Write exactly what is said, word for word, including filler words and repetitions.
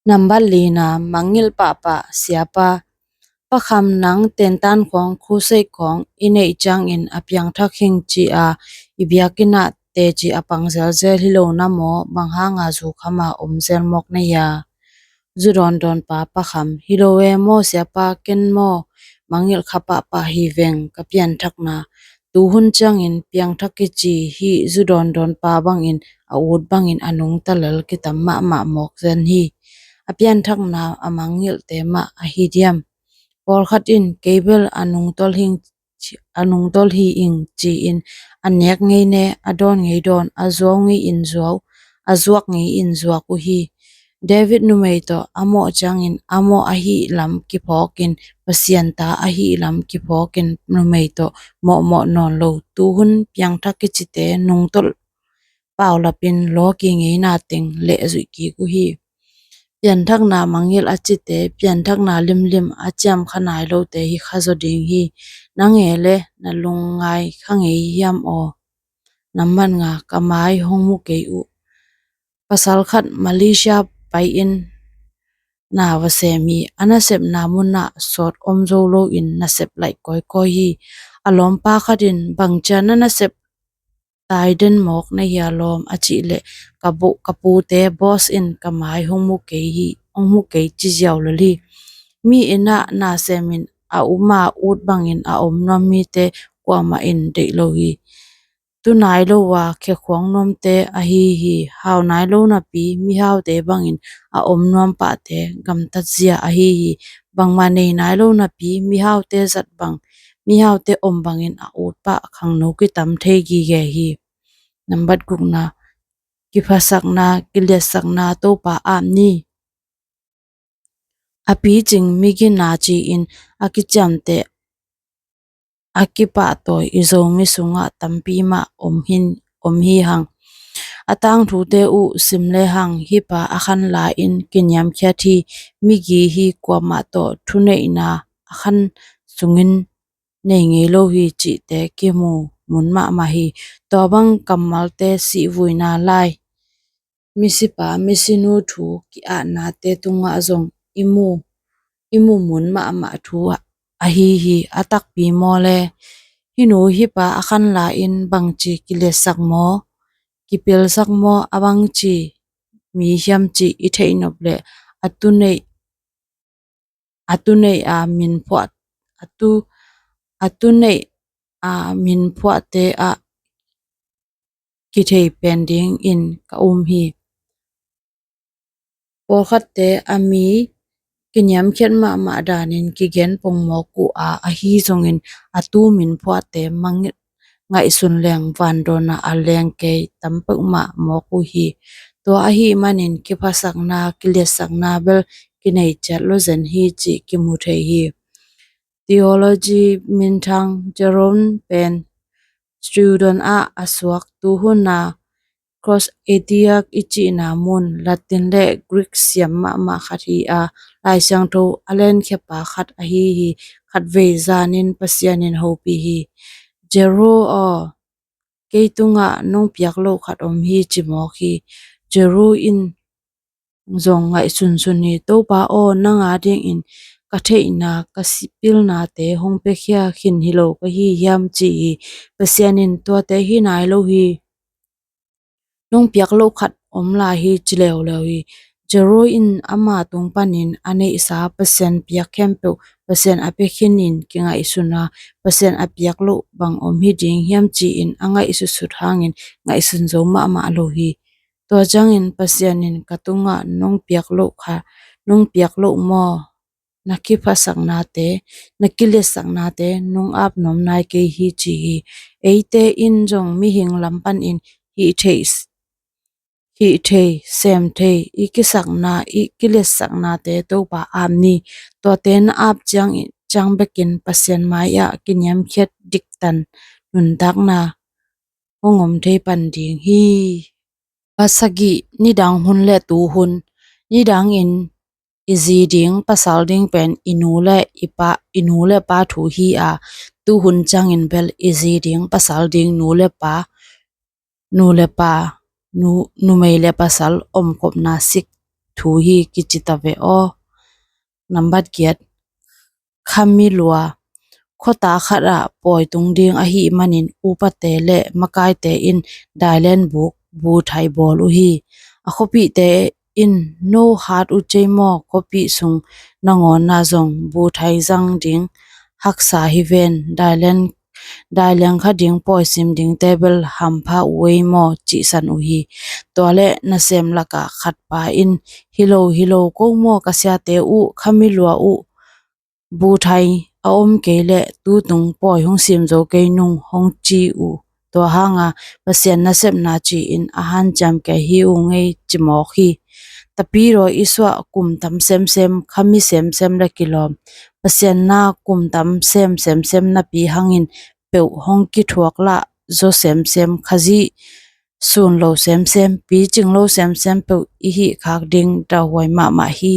Nambat lina, mangngilh pahpah siapa. Pa Kham, nang tentan khawng, khusei khawng i neih ciangin a piangthak hing ci-a i biakinn ah teci a pang zelzel hi lo na maw? Bang hanga zu khama om zel mawk na hia? Zu dawndawnpa Pa Kham, hi lo e maw siapa, ken maw mangngilh kha pahpah hi veng, ka pianthakna. Tu hun ciangin piangthak kici hih zu dawndawnpa bangin a ut bangin a nungta lel kitam mahmah mawk zen hi. A pianthakna a mangngilhte mah ahi diam? Pawlkhat in kei bel a nungtolh hing, a nungtolh hi ing ci-in a nek ngei ne, a dawn ngei dawn, a zuau ngei in zuau, a zuak ngei in zuak uh hi. David numei tawh a mawh ciangin a mawh ahih lam kiphawkin, Pasian ta ahih lam kiphawkin numei tawh mawhmawh nawn lo. Tu hun piangthak kicite nungtolh paulapin lawki ngeina teng lehzuih kik uh hi. Pianthakna mangngilh a cite, pianthakna limlim a ciam kha nai lote hi kha zaw ding hi. Nang e le na lungngai kha ngei hiam aw? Nambat nga, ka mai hong mu kei uh. Pasal khat Malaysia pai-in na va sem hi. A nasepna munah sawt om zo loin nasep laih kawikawi hi. A lawmpa khat in, bang ciang na nasep tai den mawk na hia lawm, a cih leh, ka bu, ka pute boss in ka mai hong mu kei hi, hong mu kei ci ziau lel hi. Mi inn ah na semin a um a ut bangin a om nuam mite kuamah in deih lo hi. Tu nai lo a khekhuang nuamte ahi hi. Hau nai lo napi mihaute bangin a om nuam pahte gamtat zia ahi hi. Bangmah nei nai lo napi mihaute zat bang, mihaute om bangin a ut pah khangno kitam thei gige hi. Nambat gukna, kiphatsakna, kiliatsakna Topa ap ni. A picing migina ci-in a kiciamteh, a kipahtawi i Zomi sungah tampi mah om hin, om hi hang. A tangthute uh sim le hang, hih pa a khan la-in kiniamkhiat hi, migi hi, kuamah tawh thuneihna a khan sungin nei ngei lo hi cihte kimu mun mahmah hi. Tua bang kammalte sihvuina lai, misipa misinu thu ki-ahnate tungah zong i mu, i mu mun mahmah thu ahi hi. A takpi maw le? Hih nu hih pa a khan la-in bangci kiliatsak maw, kipilsak maw, a bangci mi hiam cih i theih nop leh a tu neih, a tu neih a min phuah, a tu, a tu neih a min phuahte ah kithei pen dingin ka um hi. Pawlkhatte a mi kiniamkhiat mahmah danin kigen pongmawk uh a, ahi zongin a tu min phuahte mangngilh ngaihsun leng vandawnah a leng kei tam peuhmah mawk uh hi. Tua ahih manin kiphatsakna, kiliatsakna bel kinei ciat lo zen hi cih kimu thei hi. Theology minthang Jerome pen Student ah a suak, tu huna Cross Aetia i cihna mun, Latin le Greek siam mahmah khat hi a, Lai Siangtho a lenkhia pa khat ahi hi. Khatvei zanin Pasian in hopih hi. Jeru aw, kei tungah nong piak loh khat om hi, ci mawk hi. Jeru in zong ngaihsunsun hi. Topa aw, nang a dingin ka theihna, ka sipilnate hong piakhia khin hi lo ka hi hiam, ci hi. Pasian in tuate hi nai lo hi, nong piak loh khat om lai hi, ci leuleu hi. Jeru in ama tung panin a neihsa Pasian piak khempeuh Pasian a pia khinin kingaihsun a, Pasian a piak loh bang om hi ding hiam ci-in a ngaihsutsut hangin ngaihsun zo mahmah lo hi. Tua ciangin Pasian in ka tungah nong piak loh kha, nong piak loh maw, na kiphatsaknate, na kiliatsaknate nong ap nuam nai kei hi, ci hi. Eite in zong mihing lam panin hih thei, hih thei, sem thei, i kisakna, i kiliatsaknate Topa ap ni. Tuate na ap ciang, ciang bekin Pasian mai-ah kiniamkhiat diktan nuntakna hong om thei pan ding hi. Pasagih, nidang hun le tu hun. Nidangin i zi ding pasal ding pen i nu le i pa, i nu le pa thu hi a, tu hun ciangin bel i zi ding pasal ding nu le pa, nu le pa, nu, numei le pasal omkopna sik thu hi kici ta ve aw. Nambat giat, khamilua. Khuata khatah pawi tung ding ahih manin upate le makaite in dailen buk buthai bawl uh hi. A khuapihte in no hat uh cei maw, khuapih sung nangawnah zong buthai zang ding haksa hi ven, dailen daileng kha ding pawisim dingte bel hampha uh ei maw, cihsan uh hi. Tua le nasem lakah khatpa in, hi lo hi lo ko maw, ka siate uh, khamilua uh buthai a om kei leh tutung pawi hong sim zo kei nung, hong ci uh. Tua hanga Pasian nasepna ci-in a hanciam kei hi ung ei, ci mawk hi. Tapidaw i suah kum tam semsem, khami semsem le kilawm, Pasian na kum tam sem semsem napi hangin peuh hong kithuak lah zaw semsem, Khazih sun lo semsem, picing lo semsem peuh i hih khak ding dauhuai mahmah hi.